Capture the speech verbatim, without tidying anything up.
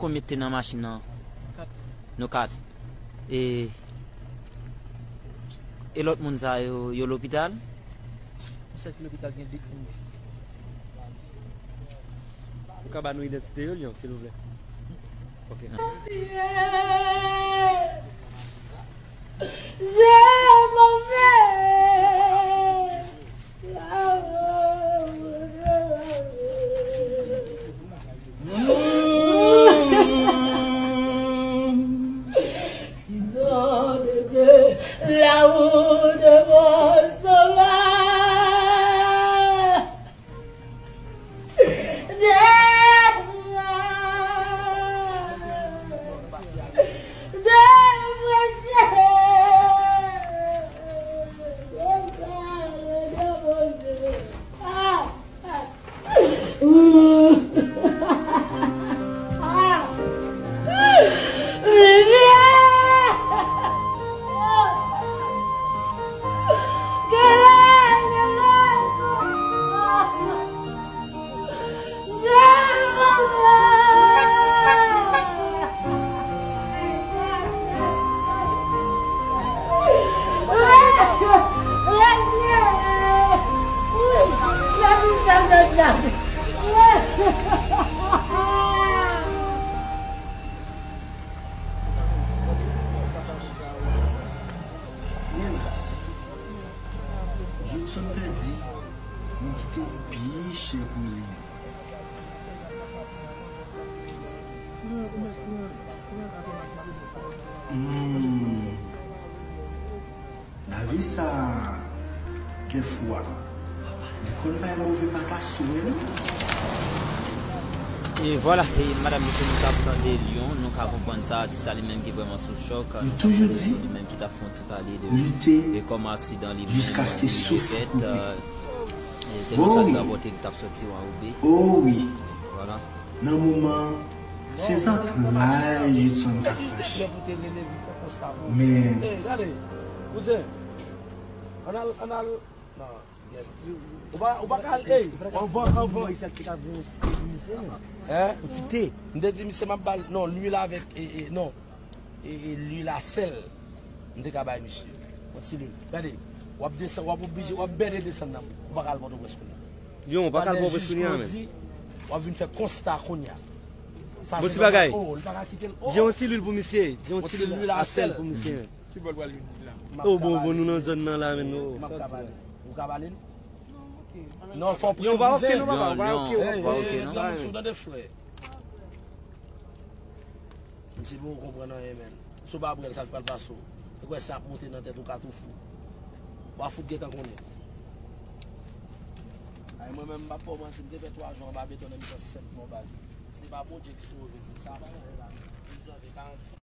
Mete nan machin nan. Nou kat. E, e lòt moun sa yo, yo lopital? Mwen santi lopital gen de moun. Ou ka ba nou idantite yo, Lyon, silvouplè? Ok. Elas, Judson pèdi moun ki te pi chè pou li. Hmm. Lavi sa, kèfwa, li konn bay move pata sou mwen. E vwala, e madanm, mesye, nou t ap tande Lyon, nou ka konprann sa, atis la li menm ki vrèman sou chòk. Nou toujou di, li menm ki t ap fè yon ti pale de, de kòman aksidan li menm, li te fèt, euh, e selon sa ki rapòte, li t ap sòti Wawobé. Oh wi. Vwala. Nan moman, se zantray Judson k ap fache. Men, Ou pa, ou pa ka al, ey, anvan, anvan. Hein? M te di misye m ap ba l, non, lwil avèk, e, e, non. E, e, lwil a sèl. M te ka bay misye. Yon ti lwil. Gade, w ap desann, w ap oblije, w ap bène desann nan. Ou pa ka al Pòtoprens kounye a. Lyon, ou pa ka al Pòtoprens kounye a, men. W ap vin fè konsta kounye a. Sa se bagay. Oh, li pa ka kite l. Oh. Gen yon ti lwil pou misye. Gen yon ti lwil a sèl pou misye, men. Ki bò l pral vin la? Oh, bon, bon, nou nan zòn nan la, men nou. M ap ka pale. Ou ka pale l? Non, fò w priye. Ou pa oke, non, papa, ou pa oke, ou pa oke, non. Lanmou sou tande, frè. M di bon, ou konprann anyen, men. Si w pa priye, sa k pral pase w? Ou kwè sa ap monte nan tèt ou, ka tou fou. W a fout gentan konnen. Ay, mwen menm, m p ap ba w manti, m te fè twa jou anba beton nan mitan sèt mò baz. Se pa Bondye ki sove m. Sa pa yon rèv la. M janvye karant.